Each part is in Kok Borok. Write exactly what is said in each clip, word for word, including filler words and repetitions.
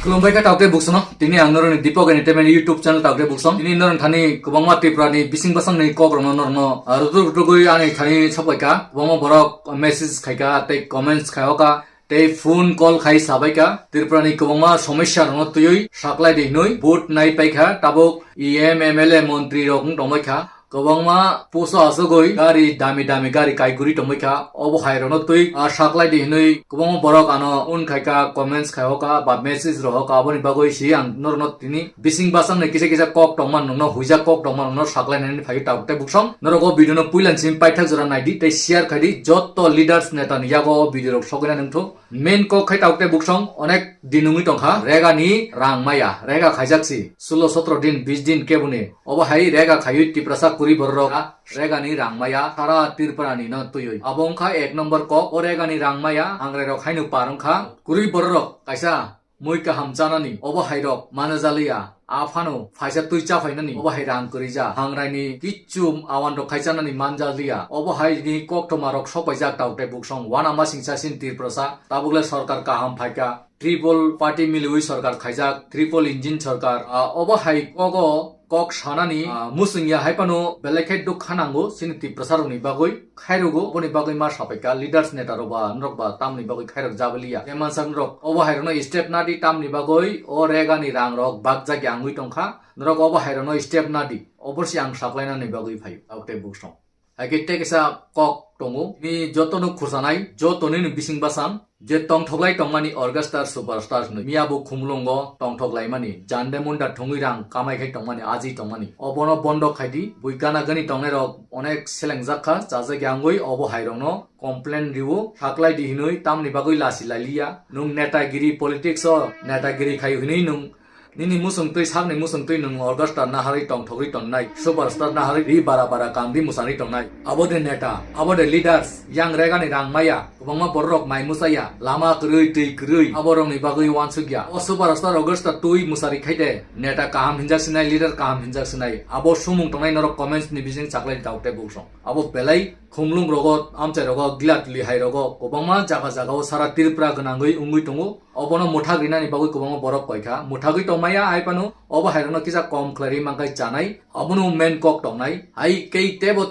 Khulumbai kha taukte buksano. Tini ang noroni Deepak Entertainment YouTube channel taukte buksong. Tini noroni thani kwbangma Tripura ni bising basang ni kok rokno norno, ah, rutuk rutugwi ani thani sapai kha. Kwbangma borok message khai kha, tei comments khai kha, tei phone call khai sabai kha. Tripura ni kwbangma somosya rokno twiwi saklai di hinwi vote nai pai kha. Tabuk E M, M L A, montri rok wng tongbai kha. Kwbangma poso asugwi gari dami dami gari kaiguri tongbai kha. Obo hai rokno twi, ah, saklai di hinwi kwbangma borok ano un khai kha, comments khai kha, ba message rok kha. Aboni bagwi si ang norokno tini bising basang ni kisa kisa kok tongma nokno huijak kok tongma nokno saklai nani phai tabuk tei buksong. Norok o video no puilan simi paithak jora nai di tei share khai di joto leaders neta ni yago o video rok sogwi nani wngthok. Main kok khai tabuk tei buksong onek din wngwi tongkha. Rega ni rang maya, rega khaijak si sulo sotro din, bis din keboni. Obo hai rega khaiwi Tiprasa kwrwi bororok rega ni rang maya sara Tripura ni no twiwi. Abo wngkha ek number kok. O rega ni rang maya hangrai rok haino par wngkha. Kwrwi bororok kaisa mui kaham chanani obo hai rok mana jaliya. Aphano phaisa twi chaphainani obo hai rang kwrwi ja. Hangrai ni kichu awan rok khai chanani man jaliya. Obo hai ni koktoma rok sopaijak tabuk tei buksong. Wana masing sa sin Tiprasa tabuk le sorkar kaham phaikha. Triple party miliwi sorkar khaijak, triple engine sorkar. Ah, obo hai kogo kok sanani, ah, musung ya hai phano belai khe dukha nango chini Tiprasa rokni bagwi, khairogo, oboni bagwi ma sapai kha leaders neta rok ba norok ba tamni bagwi khairok jabaliya. Tei mansak norok obo hai rokno step nadi tamni bagwi o rega ni rang rok bakjak ya wngwi tongkha. Norok obo hai rokno step nadi, obo se ang saklainani bagwi phaio, tabuk tei buksong. Hai khe tei kaisa kok tongo, ni jotono khursanai, jotoni ni bising basang, je tongthoklai tongmani orchestra superstar hinwi. Miya bo Khumulwngo tongthoklaimani, jande munda thwngwi rang kamai khai tongmani, aji tongmani. Obono bondo khai di, bui gana gani tongnai rok onek selengjak kha, chajak ya wngwi obo hai rokno complain riwo, saklai di hinwi tamni bagwi lasi lailiya. Nwng netagiri politics o netagiri khai hinwi nwng Nini musung twi sakni musung twi nwng orchestra naharwi tongthogwi tongnai, superstar naharwi ri bara bara kandi mwsani tongnai. Abo de neta, abo de leaders, yang rega ni rang maya, kwbangma borok mai mwsaya, lama kwrwi, twi kwrwi, abo rokni bagwi wansuk ya. O superstar orchestra twi mwsari khai de, neta kaham hinjak sinai, leader kaham hinjak sinai. Abo sumung tongnai norok comments ni bising chaklai dauk tei buksong. Abo belai Khumlung rogo, amchai rogo, Gilatuli hai rogo, kwbangma jaga jaga o sara Tripura gwnangwi wngwi tongo. Obono mwthak rinani bagwi kwbangma borok koi kha. Mwthagwi tongmaya hai phano obo hai rokno kisa kom khlaiwi mankhai chanai. Obono main kok tongnai. Hai kei tebo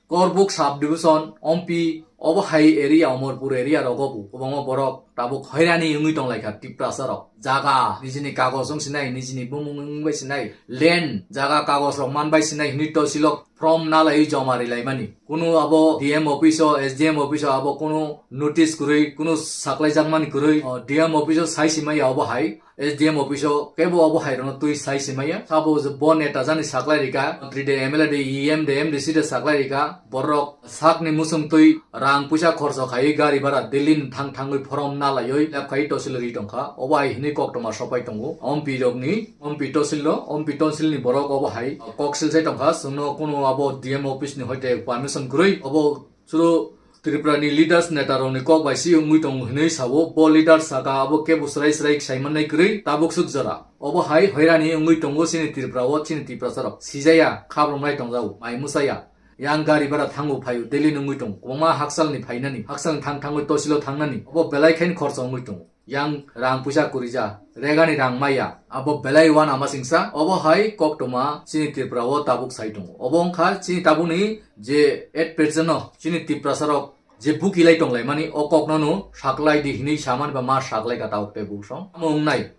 Korbuk sub division, Ompi, obo hai area, Omorpur area rogo bo kwbangma borok tabuk hoirani wngwi tonglaikha Tiprasa rok. Jaga nijini kagoj wng sinai, nijini bumung wng bai sinai, land jaga kagoj rok man bai sinai hinwi tosilok form nalaiwi joma rilaimani. Kunu abo D M office o, S D M office o abo kunu notice kwrwi, kunu saklaijakmani kwrwi, o, D M office o sai simaya obo hai. S D M office o kebo obo hai rokno twi sai simaya. Sabo je bo neta jani saklai rika, montri de, M L A de, E M de, M D C de saklai rika. Borok sakni musung twi rang puisa khorso khaiwi gari bara Delhi ni thang thangwi form nalaiwi lab khai tosil ri tongkha. Obo hai hinwi koktoma sopai tongo. Ompi rokni, Ompi tosil no, Ompi tosil ni borok obo hai kok sil sai tongkha. Chwngno kunu abo D M office ni hoite permission kwrwi. Obo Suru Tripura ni leaders neta rokni kok bai si wngwi tongo hinwi sao. Bo leaders saka abo kebo srai srai sai mannai kwrwi tabuk suk jora. Obo hai hoirani wngwi tongo chini Tripura o chini Tiprasa rok. Sijaya khabrumnai tongjago, mai mwsaya. Yang gari bara thango phaio Delhi ni wngwi tongo. Kwbangma haksalni phainani, haksalni thang thangwi tosilo thangnani. Obo belai khain khorsa wngwi tongo. Yang rang puisa kwrwija, regani rang maya, abo belai wana masingsa, obo hai koktoma chini Tripura o tabuk sai tongo. Obo wngkha chini tabukni je at present no chini Tiprasa rok je bukilai tonglaimani o kokno no saklai di hinwi samani ba ma saklai ka tabuk tei buksong. Omo wngnai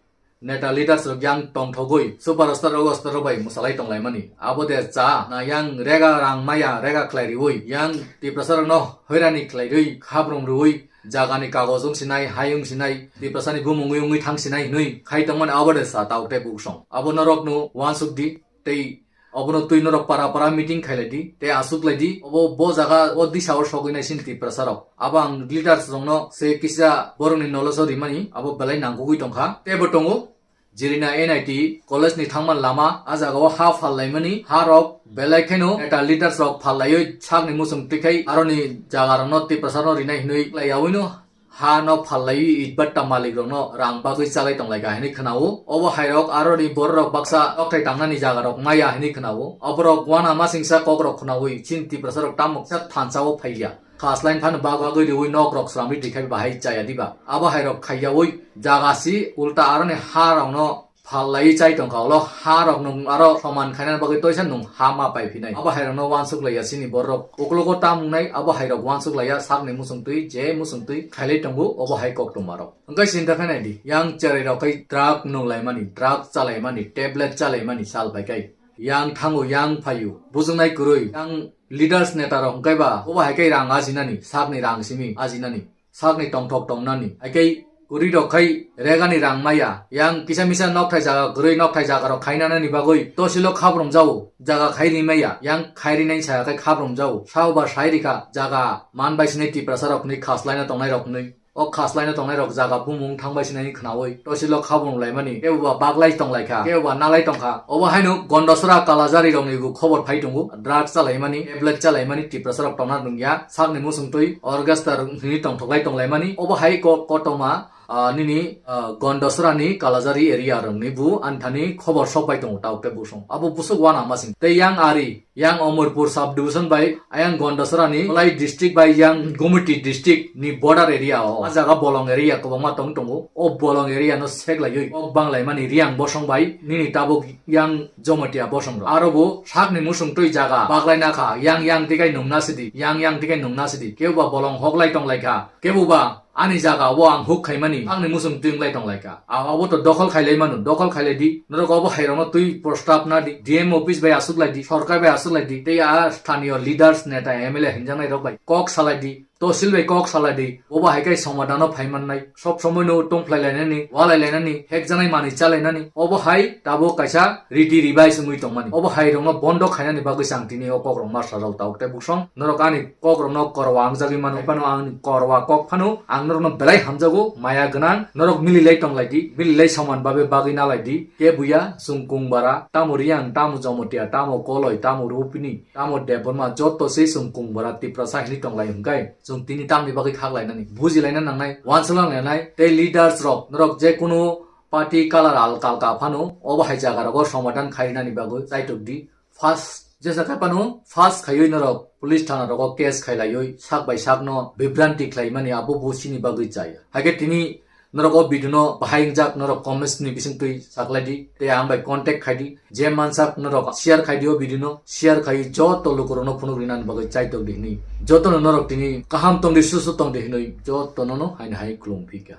neta leaders rok yang tongthogwi superstar rok star rok bai mwsalai tonglaimani. Abo de cha na yang rega rang maya rega khlai riwi yang Tiprasa rok no hoirani khlai rwi khabrum rwi jagani kagoj wng sinai, hai wng sinai, Tiprasani bumung wngwi thang sinai hinwi khai tongmani abo de sa tabuk tei buksong. Abo norokno wansuk di tei obono twi norok para para meeting khailai di tei aswk lai di. Obo bo jaga o disa o sogwi nai sini Tiprasa rok. Abo ang leaders rokno se kisa borokni knowledge o rimani abo belai nangkukwi tongkha. Tei bo tongo Jirina N I T college ni thangma lama, a jaga o ha phal laimani, ha rok belai kheno neta leaders rok phal laiwi sakni muchung twi khai aroni jaga rokno Tiprasa no rinai hinwi lai yaui no ha no phal laiwi itbatta malik rokno rang bagwi chalai tong lai ka hinwi khwnao. Obo hai rok aroni borok rok baksa tokthai tangnani jaga rok maya hinwi khwnao. Oborok wana masingsa kok rok khwnaui chini Tiprasa rok tamo kisa thansa o phaiya. Khaslaini phano bagwi riwi nok rok sramwi twi khai bahai chaya diba. Abo hai rok khaiyawi jaga si ulta aroni ha rokno phal laiwi chai tongkha. Ulo ha rok nung aro soman khaina bagwi toisa nung ha ma pai phinai. Abo hai rokno wansuk laiya chini borok. Uklogo tam wngnai abo hai rok wansuk laiya sakni musung twi je musung twi khailai tongo obo hai koktwma rok. Hwnkhe sinta khainai di, yang cherai rok khai drug nung laimani, drug chalaimani, tablet chalaimani sal pai khai. Yang thango, yang phaio, bujungnai kwrwi, yang leaders neta rok hwnkhe ba, obo hai khai rang ajinani, sakni rang simi ajinani, sakni tongthok tongnani, hai khai kwrwi rok khai regani rang maya, yang kisa misa nokthai jaga kwrwi nokthai jaga rok khainanani bagwi, tosilo khabrum jao, jaga khairi maya, yang khairi nai sa khai khabrum jao, sao ba sai rikha, jaga man bai sinai Tiprasa rok ni khaslaina tongnai rok ni. O khaslaina tongnai rok jaga bumung thangbai sinai khnaui tosilo khabung laimani, kebo ba baglai tonglaikha, kebo ba nalai tongkha. Obo haino Gondosora Kalajari rokni bo khobor phai tongo, drugs chalaimani, tablet chalaimani, Tiprasa rok tongna nungya, sakni musung twi orchestra hwnwi tongthoklai tonglaimani. Obo hai ko-, kotorma, ah, nini, ah, Gondosora ni Kalajari area rokni bo anthani khobor sokbai tongo, tabuk tei busong. Abo busuk wana masing. Tei yang ari, yang Omorpur sub division bai ayang Gondasora ni Kolai district bai yang Gumiti district ni border area o. A jaga bolong area kwbangma tong tongo. O bolong area no seklaiwi kok banglaimani Riang bosong bai nini tabuk yang Jomotia bosong rok. Aro bo sakni musung twi jaga baglai nakha, yang yang tikai nungna sidi, yang yang tikai nungna sidi. Kebo ba bolong hoklai tonglaikha, kebo ba ani jaga o ang huk khaimani, angni musung twi wnglai tonglaikha. A, abo to dokhol khailai mano, dokhol khailai di. Norok obo hai rokno twi prostab na di. D M office bai aswk lai di, sorkar bai aswk lai di. Tei a sthaniyo leaders, neta, M L A hinjaknai rok bai kok salai di. Tosil bai kok salai di. Obo hai khai somadano phai mannai. Sob somoi no tongphlai lainani, walai lainani, hekjaknai manwi chalainani. Obo hai tabuk kaisa riti revise wngwi tongmani. Obo hai rokno bondo khainani bagwi chang tini o kok rok ma sajao tabuk tei busong. Norok ani kok rokno korwa wngjagwi mano. Hai phano ang korwa kok phano ang norokno belai hamjago, maya gwnang. Norok mililai tonglai di, mililai soman babe bagwi nalai di. Kebo ya, chwng kung bara, tamo Riang, tamo Jomotia, tamo Koloi, tamo Rupini, tamo Debbarma, joto se chwng kung bara Tiprasa hinwi tonglai hwnkhe, chwng tini tamni bagwi khaklainani, bujilaina nangnai, uansukna nangnai, tei leaders rok, norok je kunu party color alka alka phano, obo hai jaga rogo somadhan khainani bagwi chaitok di. First, jesa khai phano, first khaiwi norok police thana rogo case khailaiwi sak bai sakno bibranti khlaimani abo bo chini bagwi chaya. Haikhe tini norok o video no bahai wngjak norok comments ni bisingtwi saklai di, tei ang bai contact khai di, je mansak norok share khai di o video no, share khai joto lukurokno phunuk rinani bagwi chaitok di hinwi, jotono norok tini kaham tong di, susu tong di hinwi jotono no haino hai khulum phika.